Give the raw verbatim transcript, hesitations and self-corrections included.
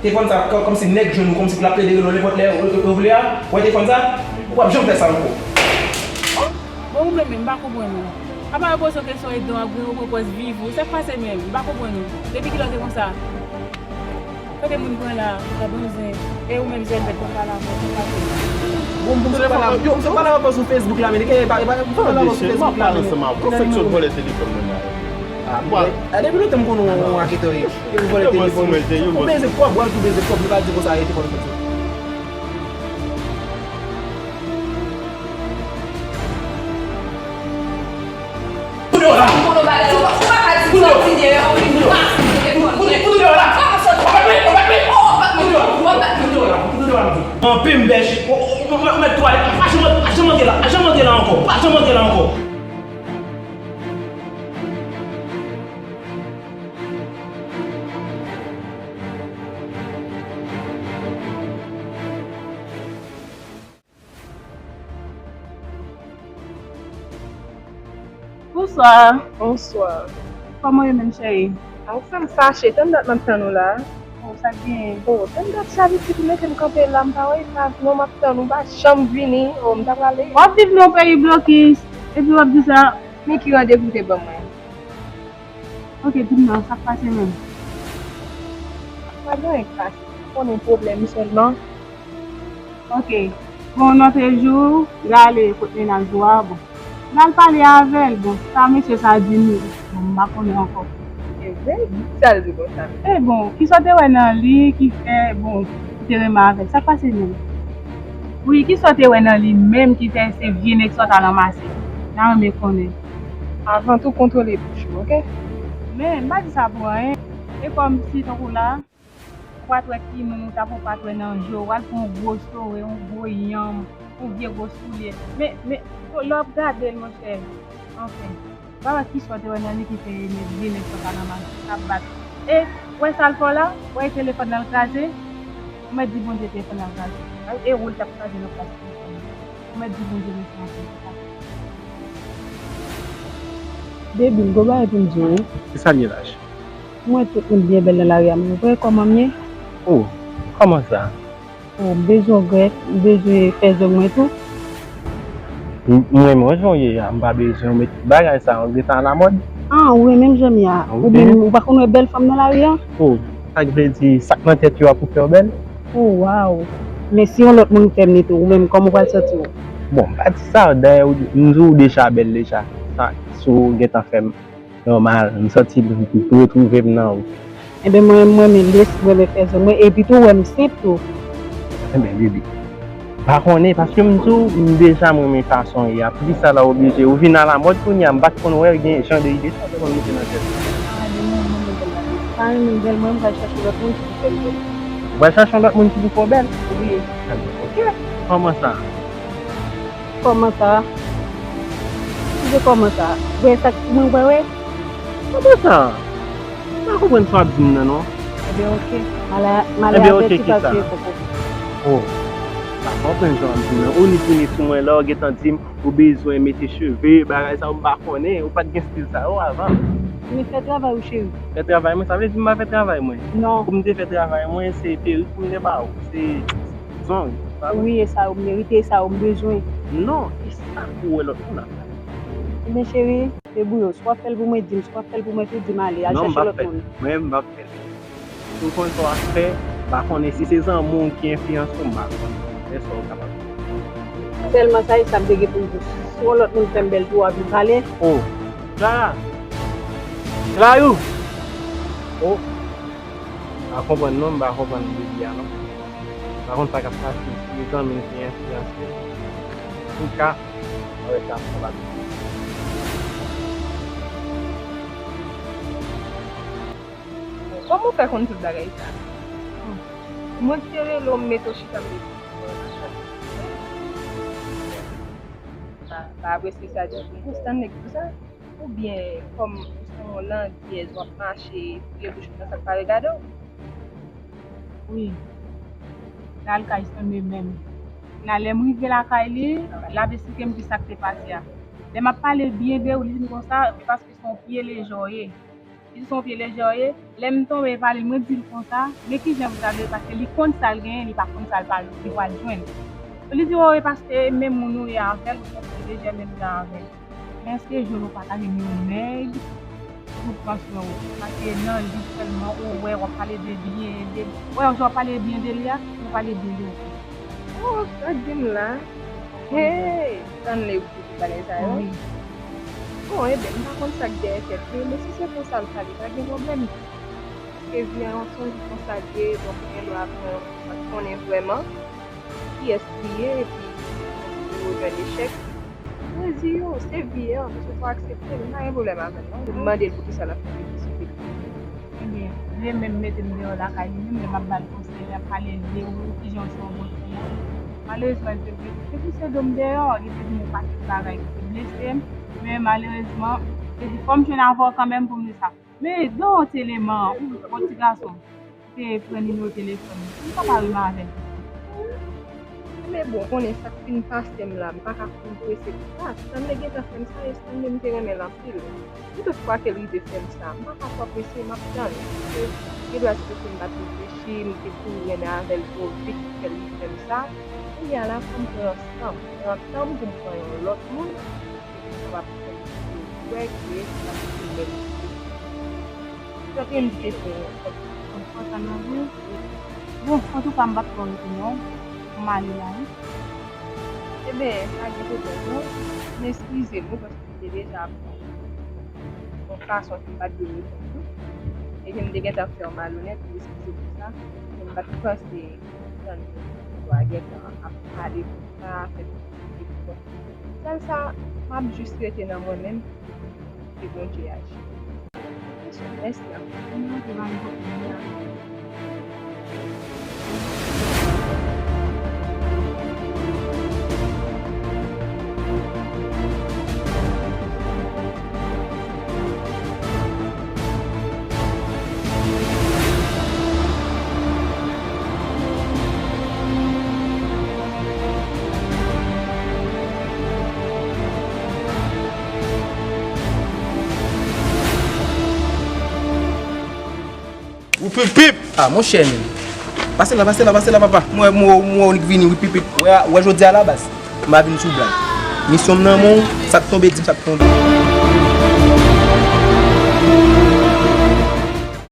Te konn sa, kò- kòmsi nèg jwenn ou, kòmsi pou l ap plede rele w nenpòt lè ou, ou, ou vle a, wè te konn sa, ou p ap janm fè sa ankò. Bon, ou menm menm, m pa konprann ou. Apa yo poze w kesyon edan w ap gen ou pran pòz viv ou, sa k pase menm, m pa konprann ou. Depi kilè w te konsa? Kote moun pran la, la banzen, e ou menm Zèlbèt, konn pale avè w, konn pale. Bon, bon, se pale avè w, yo, se pale avè w sou Facebook la, men, e pa, e pa, pale avè w sou Facebook la, men. Ansanm avè w, fèk sot vòlè telefòn mwen la. Ah, bon. A, depi lontan m konnen w, w raketè w ye. Yo vòlè telefòn. Ou bezwen kòb, w al tou bezwen kòb, nou pa di konsa, rete konn fè sa. Tou deyò la. Tou deyò. Tou deyò la. Tou deyò la. Tou deyò la. Tou deyò la. Tou deyò la. Tou deyò la. Anpe m bèch. Ou, ou, ou, ou mèt tou ale. Pa janm, pa janm antre la. Pa janm antre la ankò. Pa janm antre la ankò. Bonswa. Bonswa. Kòman w ye menm, cheri? Anfòm, fache, tann dat m ap tann ou la. Oh, sa k genyen? Oh, tann dat sa pitit ou mete m kanpe la, m pa wè sa, non, m ap tann ou, pa janm vini. Oh, m ta prale. W ap viv nan yon peyi blokis, epi w ap di sa. Men ki randevou w te ban mwen? Ok, di m non, sa k pase menm? Pa gen anyen k pase. Ou konnen pwoblèm sèlman. Ok. Bon, yon lòt jou, l ale kot mennaj ou a, bon. L al pale avè l, bon, sa mesye sa di m, bon, m pa konnen ankò. E vre? Sa l di konsa? E bon, kisa w te wè nan li ki fè, bon, ou te renmen avè l? Sa k pase menm? Wi, kisa w te wè nan li menm ki fè se vye nèg sa w t al ranmase? N a renmen konnen. Avan tou, kontwole bouch ou, ok? Men, m pa di sa pou anyen. E kòmsi tankou la, ou pa t wè ki moun ou t ap, ou pa t wè nan je w, ou al pran yon gwo sore, yon gwo yanm, yon vye gwo soulye. Men, men, lè w ap gade l, monchè, anfen, ou pa wè kisa w te wè nan li ki fè nèg, vye nèg sa w t al ranmase, t ap bat. E, ou wè sa l fè w la? Ou wè telefòn nan l kraze? Ou mèt di Bondye telefòn nan l kraze. E ou l t ap kraze nan plas telefòn nan. Ou mèt di Bondye mèsi anpil pou sa. Baby, m gon bagay pou m di w wi. Kisa l ye la, cheri? M wè tout moun byen bèl nan lari a, men ou wè kòman m ye? Oh, kòman sa? Oh, m bezwen w grèf, m bezwen fè zong mwen tou. M, m renmen w jan w ye a, m pa bezwen w, men tout bagay sa yo gentan alamòd. Ah, ou renmen m jan m ye a? Ou menm, ou pa konn wè bèl fanm nan lari a? Oh, sa k vle di, sa k nan tèt yo a pou fè w bèl? Oh, waw! Men si yon lòt moun fè m li tou, ou menm, kòman w pral santi w? Bon, m pa di sa, dayè, m di w deja bèl deja. Sa, si w gentan fè m nòmal, m santi m retwouve m nan ou. Enben, mwen, mwen renmen lès, mwen renmen fè zong mwen, epi tou, wè m senp tou. Enben, bebe, m pa konnen, paske m di w, m deja m renmen fason w ye a. Poukisa la oblije? Ou vin alamòd kounye a, m pa t konn wè gen jan de ide sa w te konn mete nan tèt ou. Pa renmen m bèl, mwen, m pral chèche lòt moun ki pou fè m bèl. Ou pral chache yon lòt moun ki pou fè w bèl? Wi. Enben, ok. Kòman sa? Kòman sa? Ki se kòman sa? Ou wè sa k mwen wè wè? Kòman sa? M pa konprann sa w ap di m nan non. Enben, ok. M ale, m ale avèti pa tiye koko. Oh. M pa konprann sa w ap di m nan. Ou ni pou ni sou mwen la, ou gentan di m ou bezwen mete cheve, bagay sa yo m pa konnen, ou pa t gen stil sa yo avan. Men fè travay ou, cheri. Fè travay mwen, sa vle di m pa fè travay mwen? Non. Pou m te fè travay mwen, se perik pou m te ba ou, se zong. Wi, e sa yo m merite, e sa yo m bezwen. Non, e sa pou w wè lòt moun ap fè. Ebyen, cheri, debouye w. Si w ap fè l pou mwen, di m. Si w ap fè l pou mwen tou, di m ale. Al chèche lòt moun. Non, m p ap fè l. Mwen menm, m p ap fè l. Si w konn sa w ap fè, m pa konnen si se zanmi w ki enfliyanse w, m pa konnen. Men sa w kapab fè. Sèlman sa, e sa m te gen pou m di w. Si yon lòt moun fè m bèl tou, w ap vin pale. Oh, Clara! Clara! Oh! M pa konprann non, m pa konprann bebe a non. M pa konn sa k ap pase, si se zanmi m ki enfliyanse l. Antouka, mwen wè sa ap fè bagay. Kòman w fè konn tout bagay sa? Mwen ki te rele w, m mete w chita, m te di w. Pa, pa apresye sa ditou. Ou stann nèg pou sa? Oubyen, kòm ou se yon landyèz, w ap mache, fouye bouch ou nan sa k pa regade w? Wi. L al kay Stanley menm. La, lè m rive lakay li, l ap esplike m kisa k te pase a. Lè m ap pale byen de ou, li di m konsa, se paske se yon pye leje w ye. Li se yon vye lejè w ye. Lè m tonbe pale l, mwen di l konsa, men kijan pou gade l, paske li konn sa l genyen, li pa konn sa l pral, li pral jwenn. Li di, o, e paske menm moun ou ye avè l, ou se vye lejè menm jan avè l. Men èske jwenn ou pataje menm nèg pou pran swen ou? Paske nan li sèlman ou wè w ap pale de byen de, wè jan w pale byen de li a, ou pale byen de ou. Oh, sa k gen m la. Hey, tann li ou ki bagay sa yo. Wi. Bon, ebyen, m pa konn sa k dèyè tèt li, men si se konsa l pale, pa gen pwoblèm. Paske vi a yon sonj konsa l ye, donk ou gen dwa pran yon moun ou pa t konnen vrèman kiyès li ye, epi ou jwenn echèk. Rezi yo, se vi a, paske fò aksepte l, m pa gen pwoblèm avè l, non. M mande l poukisa l ap fè piblisite. Ebyen, li menm mete m deyò lakay li menm, lè m ap ba l konsèy, l ap pale de ou, kijan w se yon bon fi. Malerezman, li te vle, li te pouse do m deyò, li te di m yon pakèt bagay ki te blese m, men malerezman, li te di, fò m jwenn avè w kanmenm pou m di sa. Men gen yon ti eleman, ou, yon ti gason, te pran nimewo telefòn mwen. M pa ka renmen avè l. Men bon, konnen sa k fin pase m la, m pa ka fin prese pou sa. Stanley gentan fè m sa, e Stanley m te renmen l anpil. Si toutfwa ke l rive fè m sa, m pa ka twò prese, m ap tann. Paske gen dwa se paske m pa t reflechi, m te tou renmen avè l twò vit ki fè l rive fè m sa. Kounye a la, fò m pran san m, pran tan m pou m pran yon lòt moun, epi m kapab fè l wè ke sa se menm. Sa te envite pou yon kòb. Yon kòb sa nan vi. Bon, antouka, m p ap twò rete non. M ale la, wi. Ebyen, pa gen pwoblèm non. M eskize m wi, paske m te deja pran yon fason ke m pa t dwe reponn ou. E ke m te gentan fè w malonèt, m eskize pou sa. Men m pa t panse tann ke w a gentan ap pale konsa, fè tout ti efò. Sèl sa, m ap jis rete nan mwen menm, ke Bondye aji. Mèsi anpil. Ou pip pip! Ah, monchè, men. Pase la, pase la, pase la, papa. Mwen, mwen, mwen, ou vini, wi, pip pip. Wè, wè, jodi a la, baz. M pa vin sou blag. Misyon m nan men w, sa k tonbe, di m sa k tonbe.